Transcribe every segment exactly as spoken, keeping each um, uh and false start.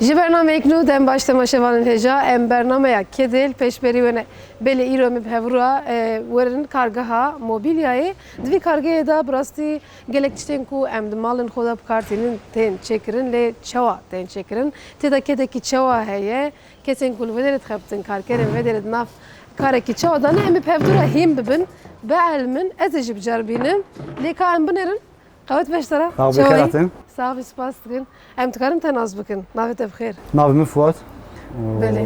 Ji bernameyek nû dem baş temaşevanên hêja, em bernameya Kedê li pêşberî we ne. Belê îro em bi hevû re, e, werin kargeha mobîlyayê. Di vî kargehê de bi rastî gelek tiştên ku em di malên xwe de bi kar tînin tên çêkirin, lê çawa tên çêkirin? Tê de kedekî çawa heye? Kesên ku li vê derê dixebitin, karkerên vê derê di nav karekî çawa de ne? Em ê bi hevdû re hîn bibin, bielmin, ez ê jî biceribînim. Lê ka em binêrin, qewet beş te re. Sax bî, xêr hatin. Sax bî, spas dikin. Em dikarin te nas bikin. Navê te bi xêr? Navê min Fuat. Belê.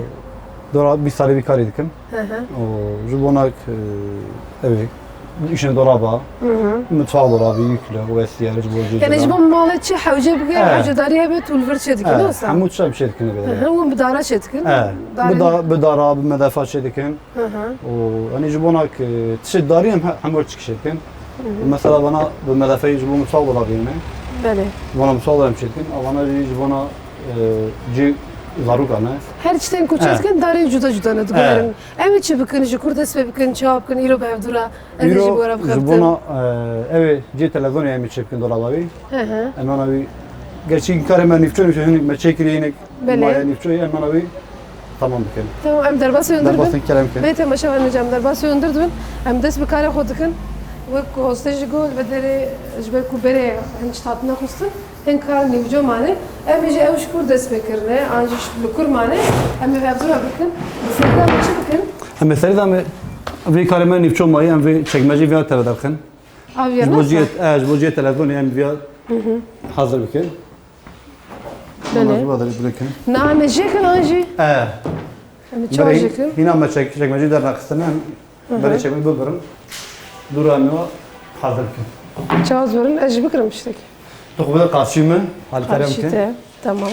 Dora bîst salî vî karî dikim. Hı hı. Û ji bona, e, ev ê, îşin dolaba, Hı hı. mutfak dolabı, yüklü, vesiyeler, ji bo cihazlar. Yani ji bo malê çi hewce bike, Evet. hewcedarî hebe tu li vir çê dikin, Evet, wisa? hemû tişta bi çê dikin vê Hı derê. hı, hûn bi dara çê dikin? Evet. Darê Bi da-, bi dara, bi medefa çê dikin. Hı hı. Û, yani ji bona ke tişt darî em he-, hemû çi çê dikin. Hı hı. Mesela bana bi medefeyê ji bo mutfak dolabı yene. Belê. Ji bona mutfak dolabı çê dikin. Avana jî ji bona, e, cê zarokan e. Her tiştên ku çê Evet. dikin, darê cuda cuda ne diguherin. Evet. Em ê çi bikin, ji kur dest pê bikin, çawa bikin, îro bi hevdû re, ez ê ji Îro bo re ji bixebitim. bona, e, ev ê cê televizyonê em ê çê bikin dolaba wî. Hı hı. Em ana wî, gerçî karê me nîvço nîvço hinek me çê kiriye hinek Belê. maya nîvçoyê em ana wî tamam bikin. Tamam, em derbasê hundir bin. Derbasên kerem bikin. Bê temaşevanên hêja, em derbasê hundir dibin. Em dest bi karê xwe dikin. Wek ku hostê jî got, li vê derê ji ber ku berê hin tişt hatine xistin. Hin kar nîvco mane. Em ê jî ew ji kur dest pê kirine, an jî ji li kur mane. Em ê hevdû re bikin. Li serî de em ê çi bikin? Em ê serî de em ê vê karê me nîvço mayî, em vê çekmecê viya teve derxin. A, viya Ji bo nas e? cihê, e, ji bo cihê televizyonê em viya Hı hı. hazir bikin. Belê. Ama ji bo derê bikin. Na, em ê jê kin an jî? E. Em ê çawa Berê jê kin? hîna me çek-, çekmecê dernaxistine, em Hı hı. berê çekmecê bibirin. Dûra em ê hazir bikin. Çawa bibirin? Ez jî bikirim tiştekî. Tu xwe qaşî min, halî kerem Qarşî bikin. te, tamam.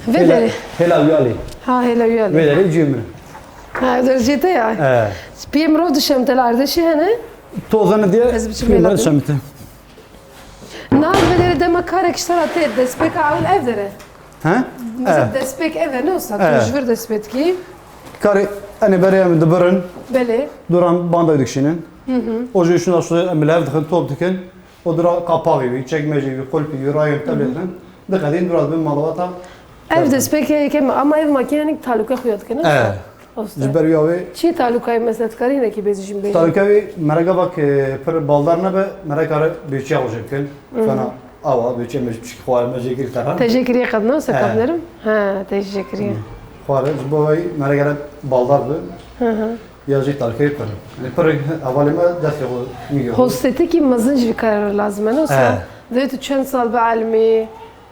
Vê Hêla, derê. hêla wî alî. Ha, hêla wî alî. Vê derê cihê min. Ha, ev derê cihê te ya. He. Piyê mirov dişem te li erdê şî hene? Toze ne diye, Ez biçim piyê hêla mirov dişem te. Na, vê derê dema karek ji te re tê, destpêka ewil ev derê. He? Mesela He. destpêk ev e, ne wisa? He. Tu ji vir dest pê dikî. Karê, enê berê em dibirin. Belê. Duran banda dikişînin. Hı hı. O jî şuna şu em lev dikin, top dikin. O dura qapaxî wî, çekmecê wî, qulpî wî, rayên tevlê dikin. Diqedîn dura dibin malawata. Ev destpêkê yekê me, ama ev makîne nik talûke xuya dike, ne? E. Osta. Ji ber wî avê Çi talûkayê mesela dikarî hinekî bêzî jî bêjî? Talûke wî mereka vak, e, pir baldar nebe, mereka re bêçiya xwe jê bikin. Hı hı. Fena awa, bêçiya me ji pişkî xwarê me jê kir teran. Te jê kiriye qet ne, se He. kapnerim? He, te jê kiriye. Xwarê ji bo wê mereka re baldar bi. Hı hı. Ya jî talûkeyê pir. Yani pir hevalê me destê xwe nîyo. Hostetekî mezin ji vî karê re lazim e, ne wisa? He. Divê tu çend sal bielmî,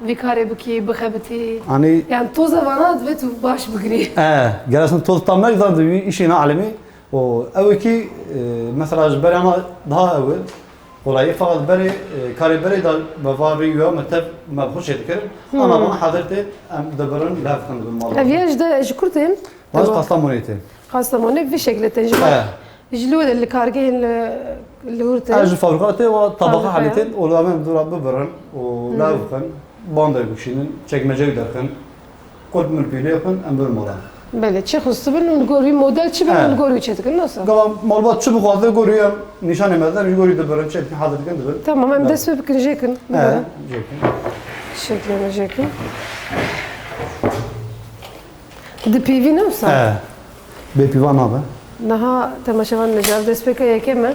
vî karê bikî, bixebitî. Anî Yani toza vana divê tu baş bigirî. E, gere aslında toz tam ne zan di wî işê ne alemî. O, ew ki, e, mesela ji berê ana daha ew, kolayê fakat berê, e, karê berê da me va rî ya me tev me xwe çê dikir. Hmm. Ana bana hazir tê, em dibirin lev xindibin mal. Ev ya ji de, ji kur tên? Baş Tamam. Kastamonu'yê tê. Kastamonu vî şekilê tên ji He. Ji li wê de li kargehên li, li wir tên. Ez ji fabrika tê wa tabaxa Fabrika. halê tên, û li em dûra bibirin û Hmm. lev bixin, bandayê bikişînin, çekmeceyê derxin, qulp milpîlê xin, em birin mala. Belê, çi xistibin û li gor wî model çi bin He. û li gor wî çê dikin, nasıl? Gava malbat çi bixwaze gor wî em nîşanê me didin, ji gor wî dibirin, çê dikin, hazir dikin, dibin. Tamam, em Belê. dest pê bikin, jê kin. He, Bibin. jê kin. Şeklê me jê kin. Di pîvî ne wisa? He. Bê pîvan nabe. Niha temaşevan me car destpêka yekê me.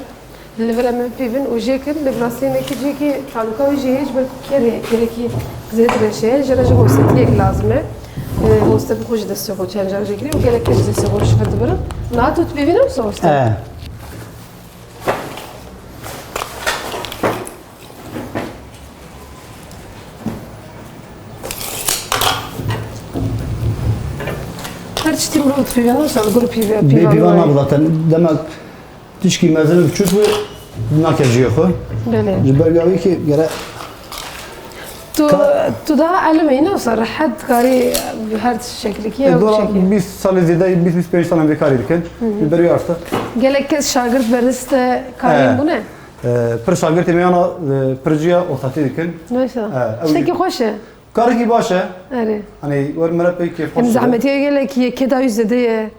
Li vir em bipîvin û jê kin, lê bi rastî hinekî cihekî talûka wî jî heye, ji ber ku kêr heye, kêrekî zêde direş heye, jê re jî hostetiyek lazim e. Ê, hoste bi xwe jî destê xwe çend car jê kirî û gelek kes jî destê xwe ji vir dibirin. Niha tu dipîvî ne wisa hoste? He. Her tiştî mirov dipîve, ne wisa li gor pîve, Bê pîvan pîvan nabû. nabû zaten. Dema tişkî mezin û biçûk bû, nake cihê xwe. Belê. Ji ber wî ki gere Tu, Ka- tu daha elim ê, ne wisa rehet dikarî her şeklikî E, ew dora şekil. bîst salê zêde, bîst bîst pênc sal em vê karî dikin. Hı hı. Ji ber wî artık. Gelek kes şagirt beriste karê He. bûne? E, pir şagirtê me yana, e, pir ciya ortatî dikin. Neyse. E, ew Tiştekî xweş e. Karekî baş e. Erê. Hani wer mere pek kêf Hem xweş e. zehmetiye gelek ye, kêda wî zêde ye.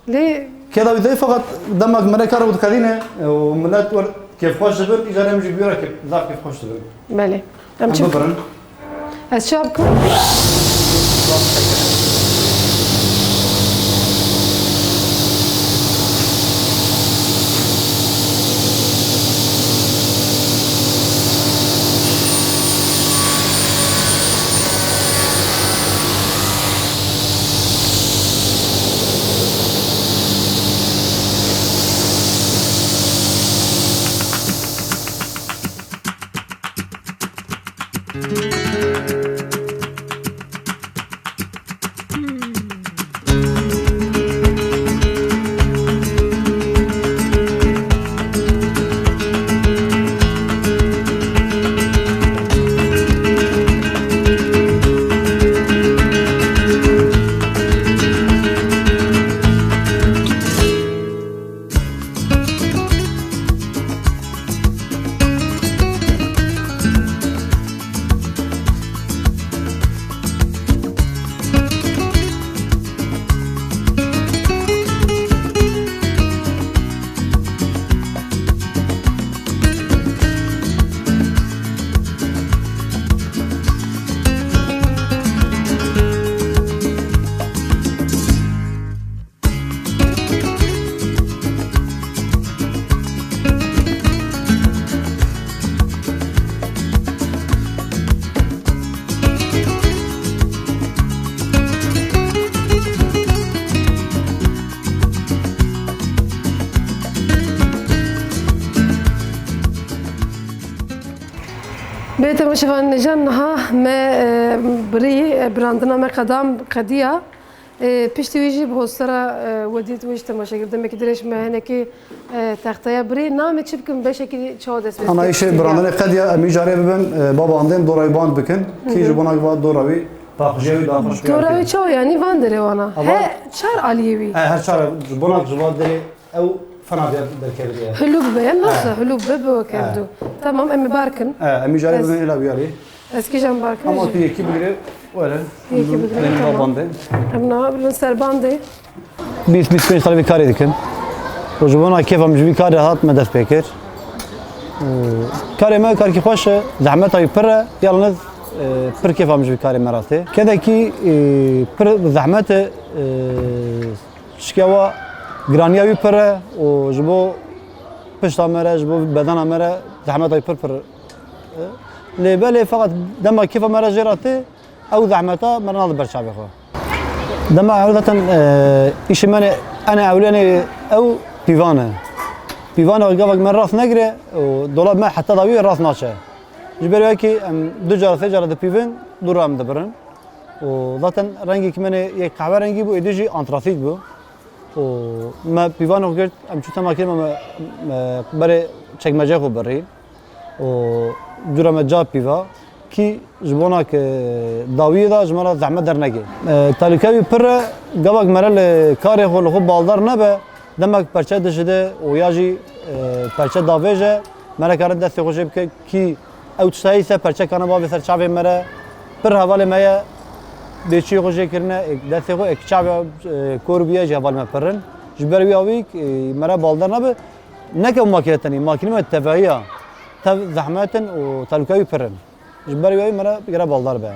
Lê Kêda wî zêde fakat demek mere kar û dikedîne, e, û millet wer kêf xweş dibin, îcar em jî biyora kêf, zaf kêf xweş dibin. Belê. Em Em çi bibirin. Ez çi bikim? Bê temaşevanên hêja, niha me, e, birî, e, birandina me qedam qediya. E, piştî wî jî bi hostera, e, we dît, we jî temaşe kir. Demekî dirêj me hinekî, e, texteya birî. Namê çi bikim, beşekî çawa dest pê dike? Anayîşê birandinê qediya, em îcarê bibin, e, baba andên dora wî band bikin. Kî ji bona va dora wî, paqijê wî daxuş. Dora wî çawa, yanî van derê wana? He, çar aliyê wî. He, her çar, ji bona ji va derê ew fena diya derkeviriye. Hilû bibe, ya nasıl? He. Hilû bibe, bi wekevdu. He. Tamam, em ê bar kin. He, em îcarê bibin êla wî alî. Ez kîjan bar kim? Ama tu yekî bigire, were. Yekî bigire, tamam. Em na bilin ser bandê. Bîst, bîst pênc sal vî karê dikim. Û ji bona kêfa min ji vî karê hat me dest pê kir. Û karê me karkî xweş e, zehmeta wî pir e, yalnız, e, pir kêfa min ji vî karê me re tê. Kedekî, e, pir zehmet e, e, Şikewa giraniya wî pir e û ji bo pişta me re, ji bo bedena me re zehmeta wî pir pir e. Lê belê feqet dema kêfa me re jê re tê, ew zehmeta me re nade ber çavê xwe. Dema ew zaten, e, îşê me ne, ene ewlênê ew pîvan e. Pîvanê gavek me rast negire û dolab me heta dawî rast naçe. Ji ber wekî em du cara, sê cara dipîvin, dû re em dibirin. Û zaten rengê kimenê yek qehwe rengî bû, êdî jî antrasît bû. Û me pîvanê xwe girt, em çû tema kirin, me, me berê çekmeceyê xwe birî. Û dû re me ca pîva, kî ji bona ke dawiyê de ji me re zehmet dernekê. E, tehlûke wî pir e, gavek mere li karê xwe li xwe baldar nebe, demek perçe dişide û ya jî, e, perçe davêje, mere karin destê xwe jê bike, kî ew tiştayî se perçe kane bavê ser çavê mere, pir hevalê me ye, bê çiyê xwe jê kirine, ê destê xwe, ê çavê, e, kor bûye jî hevalê me pir in. Ji ber wî awî, e, mere baldar nebe, neke makîne tenî, makîne me tevahiya, tev zehmet in û tehlûke wî pir in. Ji ber wê me re gere baldar be.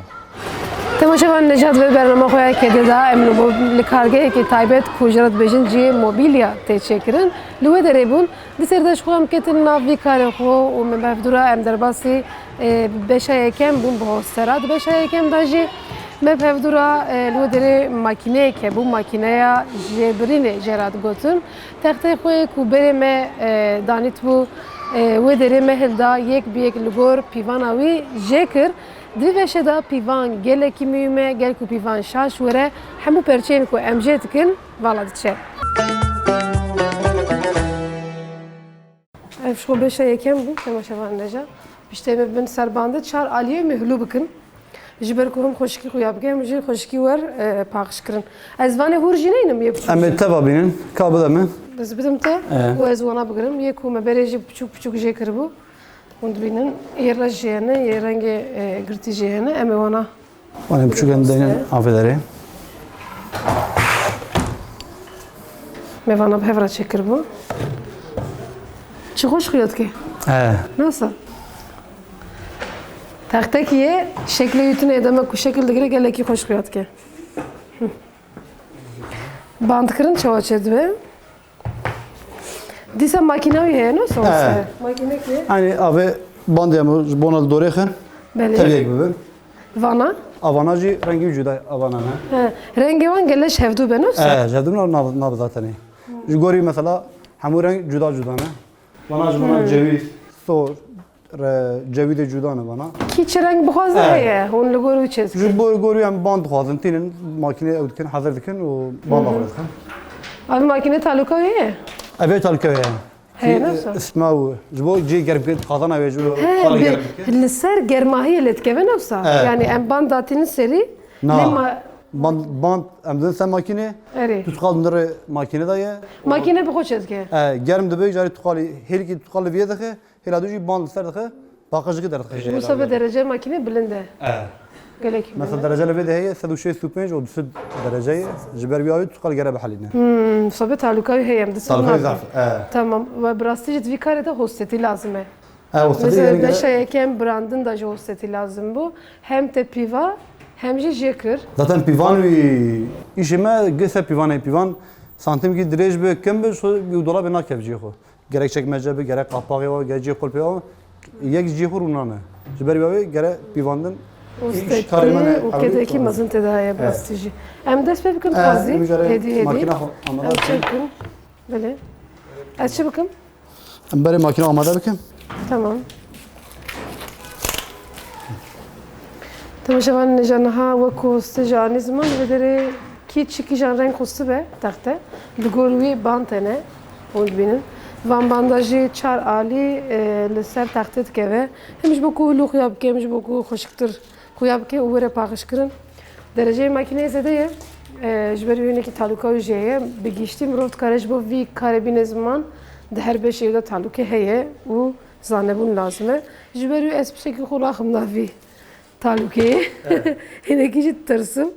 Temaşevan, Necat vê bernama xwe ya kê dida, em li bo, li kargehekî taybet ku ji re dibêjin cihê mobîlya tê çêkirin, li wê derê bûn. Di sêr de ji xwe em ketin nav vî karê xwe û me bi hevdû re em derbasî, e, beşa yekem bûn bi hostera. Di beşa yekem de jî me bi hevdû re, e, li wê derê makîneyek hebû, makîneya jêbirînê jê re digotin. Textê xwe ku berê me, e, danîtbû, e, wê derê me hilda, yek bi yek li gor pîvana wî jê kir. Di vê beşê de pîvan gelekî muhîm e, gel ku pîvan şaş were, hemû perçeyên ku em jê dikin, vala diçe. Ev ji xwe beşa yekem bû, temaşevan neja. Piştê me bin ser bandê çar aliyê me hilû bikin. Ji ber ku him xweşikî xuya bike, him jî xweşikî wer, e, paqij kirin. Ez vanê hûr jî neynim yê biçûk. Em ê teva bînin, ka bide min. Ez bidim te, e, û ez wana bigirim. Yê ku me berê jî piçûk piçûk jê kiribû. Hûn dibînin, yê reş jê hene, yê rengê, e, girtî jê hene. Em ê wana. Wana em piçûk em deynin avê derê. Me vana bi hev re çêkiribû. Çi xweş xuya dike. E. Nasıl? Textekî ye, şeklê wî tune ye, dema ku şekil digire gelekî xweş xuya dike. Bandkirin çawa çêdibe? Dîsa makîna wî heye, ne? He. Makîne ki? Yanî avê bandê em ji bona li dorê xin. Belê. Teviyek bibin. Vana? Avana jî rengî wî cuda avana ne? He. Rengê wan gele ji hevdû be, ne? He, ji hevdû nav, nav, nav zaten. Ji gorî mesela hemû reng cuda cuda ne? Vana ji vana cewîz, sor, re, cewîdê cuda ne vana. Kî çi reng bixwaze heye, hûn li gor wî çêdikin. Ji bo gorî em band dixwazin, tînin makînê ew dikin, hezir dikin û banda xwe dikin. Ev makîne talûka wê ye? Ev ê talûka wê ye. Heye, ne wisa? Isma û ji bo cihê germ bikin, dixwazana wê ji bo xalê germ bikin. Li ser germahiyê lê dikeve, ne wisa? Evet. Yani em band datînin serî, na, lê ma- band, band em didin ser makînê. Erê. Tu dixwaz nirê makîne de ye. Makîne bi xwe çêdike. E, germ dibe, carî tu xalî, hêlkî tu xalî viyê dixe, hêla du jî band li ser dixe, paqij dike derdixe jê. Wisa be derece makîne bilind e. E. Gelekî bilind e. Mesela derece li vê de heye sed û şêst û pênc û du sed derece ye. Ji ber wî awê tu xalî gere bihelîne. Hmm, wisa be talûka wî heye, em dîsa. Talûka wî zaf, e. Tamam. Ve bi rastî jî di vî karê de hostetî lazim e. E, hostetî. Mesela yani beşa yekem brandin de jî hostetî lazim bû. Hem te pîva, hem jî jê kir. Zaten pîvan wî, îşê me gê ser pîvanê, pîvan santîmkî dirêj bi, kim bi, so, wî dolabê nakev cihê xwe. Gerek çekmece bi, gerek qapaxê wa, gerek cihê qulpê wa, yek cihê xwe rûnane. Ji ber wî awê gerek pîvandin. Hostetî û kedekî mezin tê de heye, bi rastî jî. Em dest pê bikin, e, tazî, hêdî hêdî. Makîna xwe amade bikin. Em çê bikin. Belê. Ez çi bikim? Em berê makîna amade bikin. Tamam. Temaşevanên hêja, niha wek ku stêja anî ziman, li vê derê kî çi kîjan reng xwestibe texte. Li gor wî band hene, hûn dibînin. Van banda jî çar alî, e, li ser textê dikeve. Hem ji bo ku hilû xuya bike, hem ji bo ku xweşiktir xuya bike û were paqijkirin. Dereceyê makîneyê zêde ye. E, ji ber wê hinekî talûka wî jê ye. Bi giştî mirov dikare ji bo vî karê bîne ziman di her beşê de talûke heye û zanebûn lazim e. Ji ber wê ez piştekî xwe naxim navî talûkeyê. Evet. Hinekî jî ditirsim.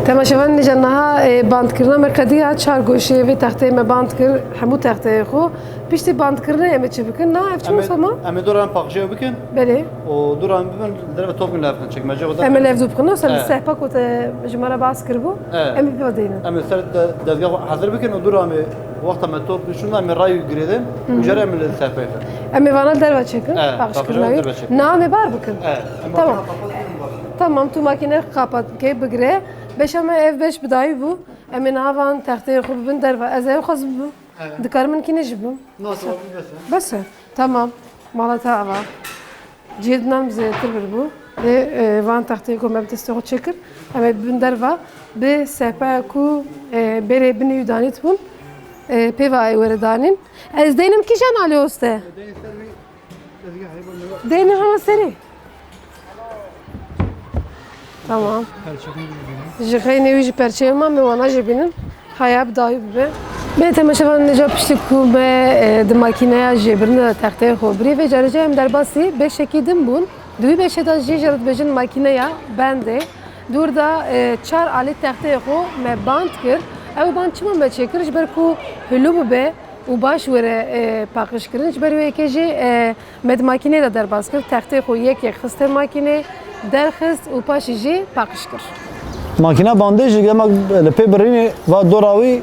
Temaşevanên hêja, niha, e, bandkirina me qediya, çar goşê vê texteyê me band kir, hemû texteyê xwe. Piştî bandkirinê em ê çi bikin? Na, ev çi wisa ma? Em ê dora em paqijê bikin. Belê. Û dora em bibin, li derve top bin lev bikin, çekmece xwe. Em ê lev dû bikin, wisa li sehpa ku te ji me re bas kiribû, em ê pê deynin. Em ê ser de-, dezgeh xwe hezir bikin û dora em ê wexta me top bişûna, em ê rayî girêdin û jere em ê li sehpayê xin. Em ê vana li derve çêkin, paqijkirina wî. Na, em ê bar bikin. Tamam. Tamam, tu makîne qapat bike, bigire. Beşa me ev beş bi dawî bû. Em ê niha van texteyê xwe bibin derve. Ez ê ew xwez bibim. Dikarim min kî ne jî bim? Na, tu bes e. Bes e. Tamam. Mala te ava. Cihê dinan bi zêdetir bir bû. Lê, e, van texteyê ku me bi destê xwe çêkir, em ê bibin derve bi sehpaya ku, e, berê binî wî danît bûn, e, pê ve ay were danîn. Ez deynim kîjan alî hoste? Deynin hema serê. Tamam. Ji xeynê wî jî perçeyê ma me wana jê bînin. Haya bi dawî bibe. Bê temaşevanên hêja, piştî ku me, e, di makîneya jêbirina texteyê xwe birî, vê carê jî em derbasî beşekî din bûn. Di wî beşê de jî jê re dibêjin makîneya bandê. Dûr de, e, çar alî texteyê xwe me band kir. Ew band çima me çêkir? Ji ber ku hilû bibe û baş were, e, paqijkirin. Ji ber wê yekê jî, e, me di makînê de derbas kir. Textê xwe yek yek xiste makînê, derxist û paşê jî paqij kir. Makîna bandê jî dema li pê birînê va dora wî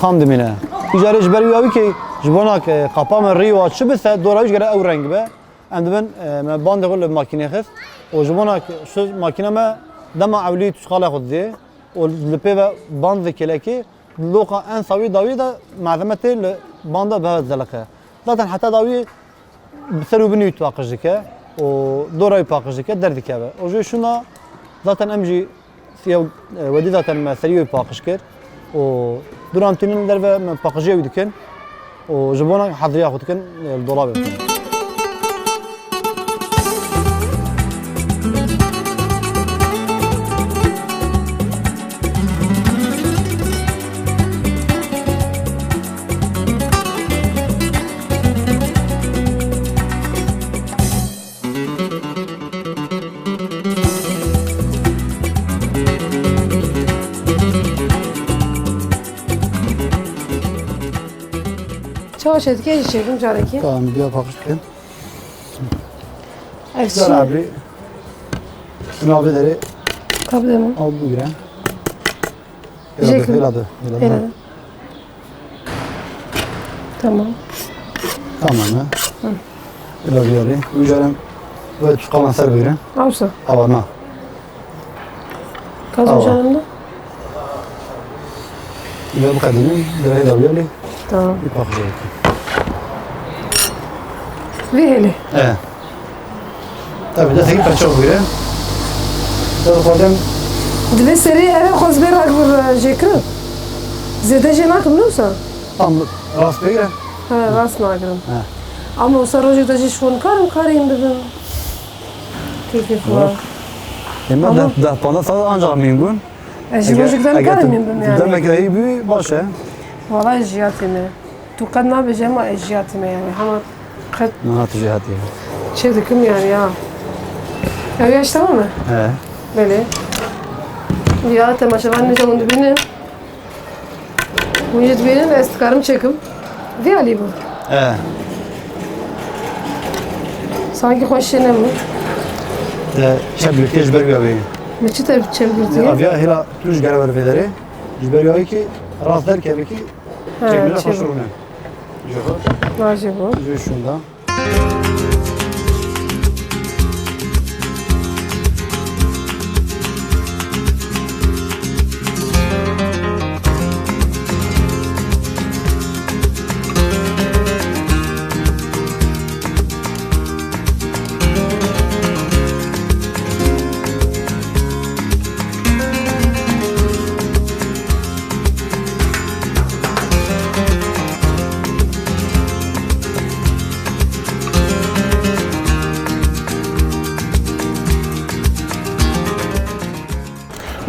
xam dimîne. Carê ji ber wî awî ki ji bona ki qapa me rî wa çi bise, dora wî ji gere ew reng be. Em dibin, e, me bandê xwe li makînê xist û ji bona ki şu makîne me dema ewlî tuşqala xwe didê û li pê ve band dikê lekê, loqa en sawî dawî de malzeme tê li banda bi hev dizeliqe. Zaten heta dawî bi ser û binî wî paqij dike û dora wî paqij dike, derdikeve. Û ji şûna zaten em jî siya, e, wedî zaten me serî wî paqij kir û dûran tînin derve me paqijiya wî dikin û ji bona heziriya xwe dikin, e, li dolabê bikin. Çawa çêdikê jî çêkim carekî. Tamam, bir paqij bikin. Ev çi? Cara abi. Şunu abi deri. Kabde mi? Al bu bire. Jêkim. Hêla de, hêla de. Hêla de. Tamam. Tamam ha. Hı. Hêla bir yeri. Ucarım ve tuşkalan ser bire. Awsa. Awa na. Kazım canım da. Ya bu kadını, bir hêla bir yeri. Tamam. Bir bakacağım. Vê hêlê. E. Tabii, desteki perçe buyurun. Tabii, xwedem. Divê serê eve xwezbê rakbir jêkirin. Zêde jê nakim ne wisa? Tam rast bigire. He, rast nagirim. He. Ama wisa rojek de jî şon karim karîm bibim. Keyfê xwe. Ema Ama deh, deh, panzdeh saet ancak mîn bûn. Ez jî Eger, rojek de eger nikarim tu mîn bim yani. Demek de iyi bir baş e. Valla ez jiyatî me. Tu qet nabêje ma ez jiyatî me yani. Hema qet Niha tu jî hatî. Çê dikim yani ya. Ev yaş tamam mı? He. Belê. Ya temaşevan ne zaman dibînin? Hûn jî dibînin ez dikarim çêkim. Vî alî bû. He. Sanki xweş çê nebû. Te çep girtiye ji ber wî avê. Mi çi te çep girtiye? Aviya hêla tu ji gere wer vê derê. Ji ber wî avê ki rast derkeve ki He, çekmece çê xweş bû. Rûne. Ji xwe. Vajê bû. Ji şunda.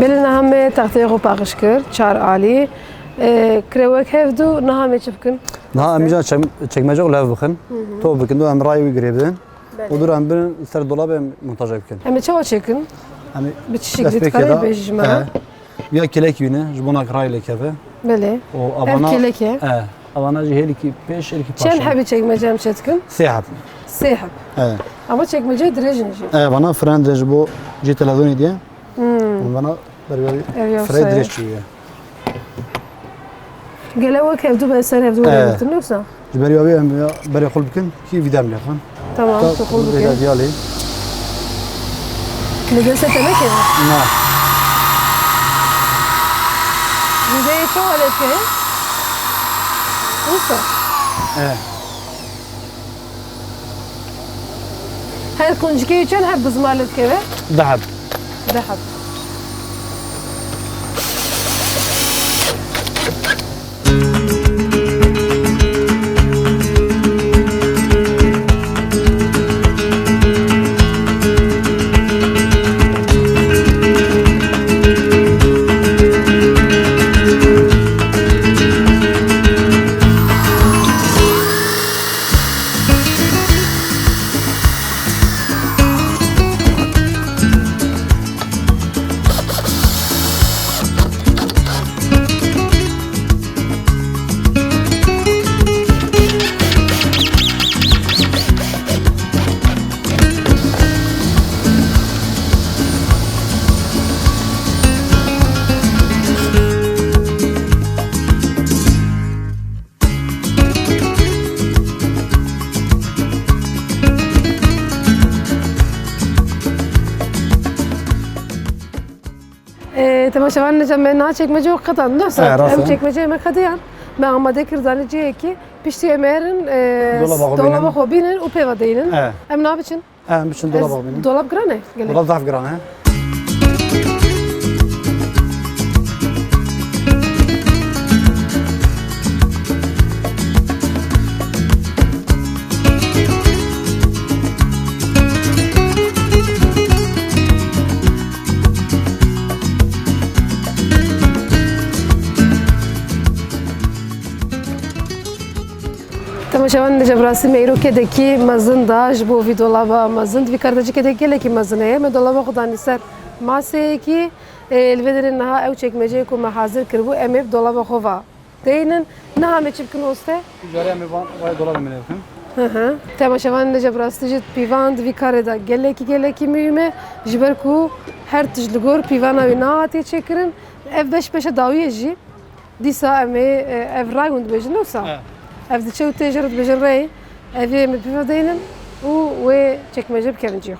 Belê niha me texteyê xwe paqij kir, çar alî. E, kirewek hevdu, niha me çi bikin? Niha em îcar çek-, çekmece û lev bixin. Hı hı. Top bikin, do em rayê wî girê bidin. Belê. Û dûr em birin ser dolabê em montaja bikin. Em ê çawa çêkin? Em ê Bi çi şekilî destpêkê dikarî de, bêjî ji me re? E, ya kêlekî wî ne, ji bona rayê lê keve. Belê. Û Ev avana, kêlek e? E, avana jî hêlîkî pêş, hêlîkî paş. Çend hebî çekmece em çêdikin? Sê heb. Sê heb. E. Ama çekmece dirêj in jî. E, vana fren dirêj bo cihê televizyonê diye. Hmm. Vana berberî Ev ya firey wisa ye. Dirêj çûye. Gele wek hevdu be ser hevdu Ee. Girtin yoksa? Ji ber wî em ya berê xul bikin ki vîdem lêxin. Tamam, tu xul bikin. Diyalî. Li destê te neke? Na. Vîdeyê çawa lê dike? Wisa? Ee. Her quncikê çend heb bizmar li dikeve? Du heb. Du heb. Şevan Neca, me niha çekmece û qedan, ne? E, rast em e. Çekmeceyê me qediyan. Me amade kir danî cihekî. Piştî em ê herin, e, dolaba xwe dolaba bînin. Xwe bînin û pêva deynin. E. Em niha biçin. Em biçin dolaba xwe bînin. Dolab giran e gelek. Dolab zaf giran e. Temaşevan, Neca, bi rastî me îro kedekî mezin da ji bo vî dolaba mezin. Di vî kar de jî kedekî gelekî mezin heye. Me dolaba xwe danî ser maseyekî. E, li vê derê niha ew çekmeceyê ku me hazir kiribû, em ê bi dolaba xwe ve deynin. Niha me çi bikin, Hoste? Îcarê em ê van, vay dolabê min ê bikin. Hı hı. Temaşevan, Neca, bi rastî jî pîvan di vî karê de gelekî, gelekî muhîm e. Ji ber ku her tişt li gor pîvana wî nehatiye çêkirin. Ev beş beşe dawiyê jî. Dîsa em ê, e, ev ray hûn dibêjin, ne wisa? E. Ev diçe û tê jê re dibêjin rey. Ev ê em ê pêva deynin û wê çekmece bikevin cihê xwe.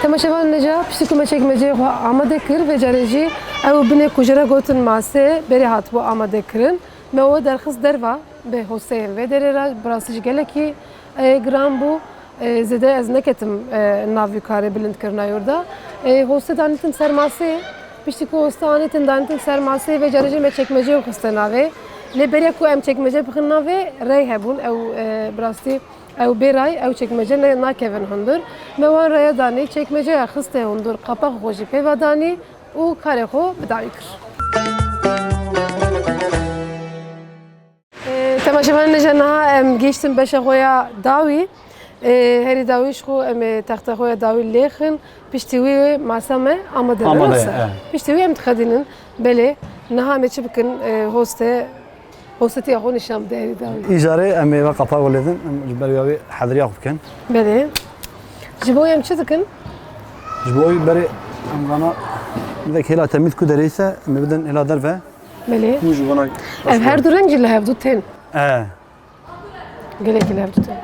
Temaşevan, Neca, piştî ku me çekmeceyê xwe amade kir, vê carê jî ew binê ku jê re gotin mase, berê hatibû amade kirin. Me we derxist derva bi hosteyên vê derê re, bi rastî jî gelekî, e, giran bû. E, zêde ez neketim, e, nav vî karê bilindkirina wî de. E, hoste danîtin ser masê, piştî ku hoste anîtin danîtin ser masê, vê carê jî me çekmeceyê xiste navê. Lê beriya ku em çekmece bixin navê, rey hebûn, ew, e, bi rastî ew bê ray, ew çekmece ne, nakevin hundir. Me wan raya danî, çekmeceya xiste hundir, qapax xwe jî pêva danî û karê xwe bi dawî kir. E, temaşevanên Neca, niha em gihîştin beşa xwe ya dawî. E, herî dawî ji xwe em ê texta xwe ya dawî lêxin. Piştî wî masa me amade be, amade, wisa? E. Piştî wî em dixedînin. Belê, niha em ê çi bikin? E, hoste, hostetiya xwe nîşan bide herî dawî. Îcarê em ê ve qapa welêdin, em ji ber ya wê hediriya xwe bikin. Belê. Ji bo em çi dikin? Ji bo wî berê em vana, bidek hêla temî ku derê ise, em ê bidin hêla derve. Belê. Ku ji vana. Ev her du reng jî li hevdu tên. E. Gelekî li hevdu tên.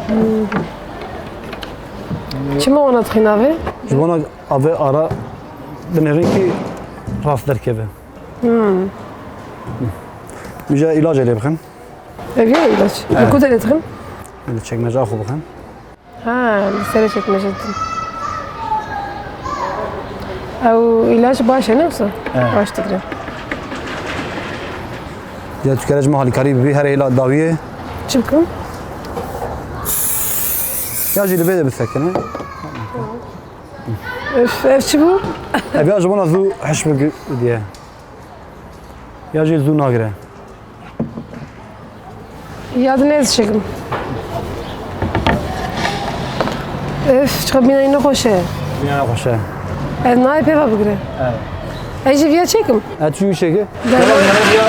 Hmm. Çima wana dixîn avê? Ji vana avê ara binêrin ki rast derkeve. Hmm. Mija îlacê lê bixin. Ev ya îlaç. Evet. Li ku derê dixin? Li çekmeca xwe bixin. Ha, li serê çekmece ditin. Ew îlaç baş e, ne wisa? He. Baş digre. Ya tu kere ji me alîkarî bibî, her hêla dawiyê. Çi bikim? Ya jî li vê de bisekine. Ev, ev çi bû? Ev ya ji bona zû heş bigire. Ya jî zû nagire. Ya din ez çekim. Öf, çiqa bînayî nexweş e. Bîna nexweş e. Ez nayê pêva bigire. Evet. Ez jî viya çekim. Ez çi çeke? Gel. Gel, gel, ya,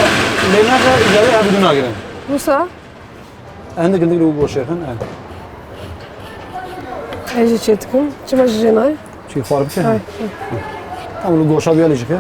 lê nake, îcarê ev bidin nagire. Wisa? Hindik, hindik li goşê xin, e. Ez jî çê dikim. Çima ji jê nayê? Çi xwar bike? Ay. Em li goşa bîya lê jike.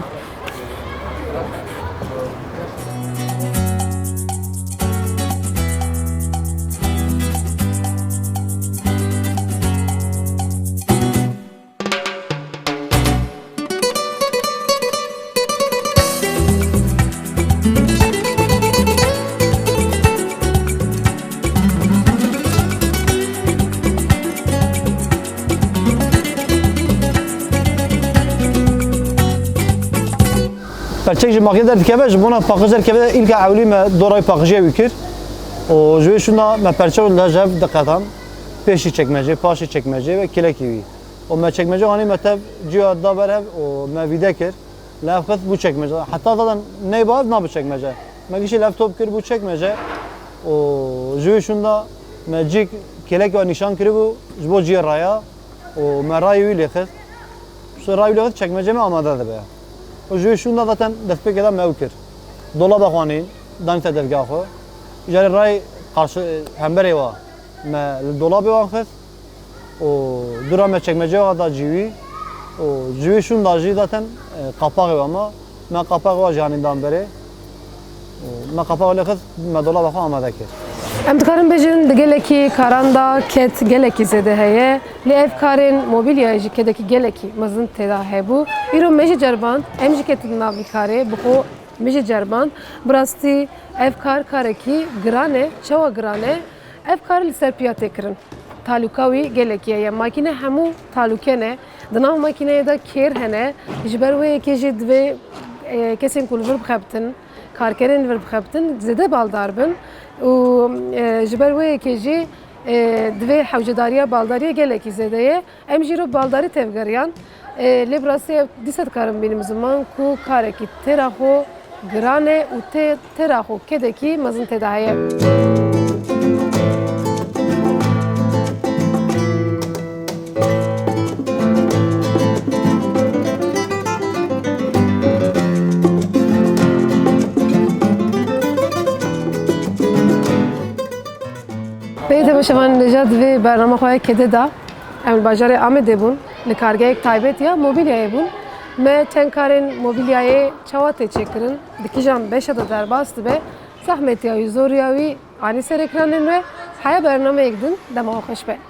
Çek ji makîne derdikeve, ji bona paqij derkeve, îlka ewlî me dorayê paqijê wî kir. Û ji wê şûnda me perçe û lejev diqetan. Pêşî çekmecê, paşî çekmecê ve kêlekî wî. Û me çekmecê anî me tev cîya da ber hev û me vîde kir. Li hev xist bû çekmece. Heta zaten neyba hev nabi çekmece. Me gişî li hev top kir bû çekmece. Û ji wê şûnda me cîk kêlekê we nîşan kiribû ji bo ciyê raya. Û me rayê wî lê xist. Ji rayê wî lê xist çekmecê me amade dibe. Û ji wê şûnda zaten destpêkê de me ew kir. Dolaba xwe anîn, danî ser dezgeha xwe. Jarê rayê qarşi hemberê wa me li dolabê wan xist. Û dûra me çekmecê wa da cî wî. Û ji wê şûnda jî zaten, e, qapaxê wa ma. Me qapaxê wa jî anîn dan berê. Û me qapaxê lê xist, me dolaba xwe amade kir. Em dikarin bêjin, di gelekî karan de ked gelekî zêde heye, lê ev karên mobîlyayê jî kedekî gelekî mezin tê de hebû. Îro me jî ceriband, em jî ketin nav vî karê, bi xwe me jî ceriband. Bi rastî ev kar karekî giran e. Çawa giran e? Ev kar li ser piya tê kirin. Talûka wî gelekî heye. Makîne hemû talûke ne. Di nav makîneyê de kêr hene. Ji ber wê yekê jî divê, e, kesên ku li vir bixebitin, karkerên li vir bixebitin, zêde baldar bin. Û, e, ji ber wê yekê jî, e, divê hewcedariya baldariyê gelekî zêde ye. Em jî îro baldarî tevgeriyan. E, lê bi rastî ev dîsa dikarin bînim ziman ku karekî têra xwe giran e û tê-, têra xwe kedekî mezin tê de heye. Peyê temaşevanên hêja di vê bernama xwe ya kedê de, em li bajarê Amedê bûn, li kargehek taybet ya mobîlyayê bûn. Me çend karên mobîlyayê çawa tê çêkirin, di kîjan beşa de derbas dibe, zehmetiya wî, zoriya wî anî ser ekranên we. Heya bernameyek din, dema we xweş be.